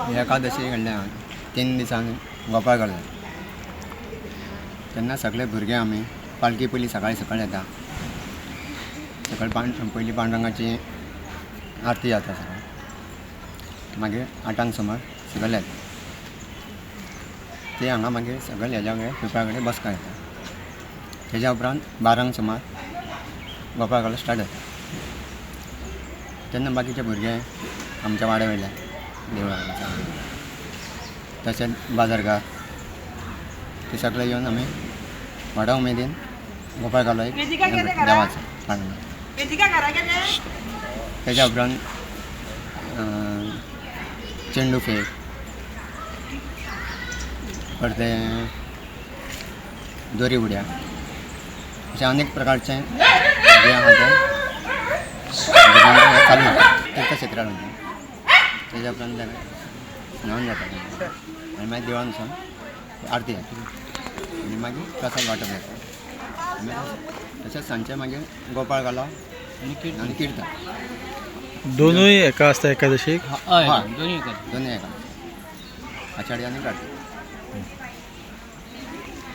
एकादशी घडल्या 3 दिसांनी गोपाळ घालता तेन्ना सगळे भुरगे आमी पालखी पयली सकाळी सकाळी येता. सकाळी पयली पांडुरंगाची आरती जाता सकाळी, मागीर 8 सुमार सगळे येता. ते हांगा मागीर सगळे हेज्या कडेन पिंपळा कडेन बसका येता. तेज्या उपरांत 12 सुमार गोपाळ घालो स्टार्ट जाता. तेन्ना बाकीचे भुरगे आमच्या वाड्या वयल्या देवळा तशेंच बाजारकार ते सगळे येवन आमी व्हडा उमेदीन गोपाळ घालो एक देवाचो पांडुरंग. तेज्या उपरांत चेंडू फेक, परते दोरी उड्या, अशे अनेक प्रकारचे जे आहा ते भुरग्यांचे चालू जाता तीर्थक्षेत्रार वयता. तेज्या उपरांत स्नान जाता आनी मागीर देवळान वचून आरती जाता आनी मागीर प्रसाद वांटप जाता. तशेंच सांजचें मागीर गोपाळ घालो आनी किर्तन. दोनूय एका आसता एकादशीक? हय, दोनूय एका, आषाढी आनी कार्तिक.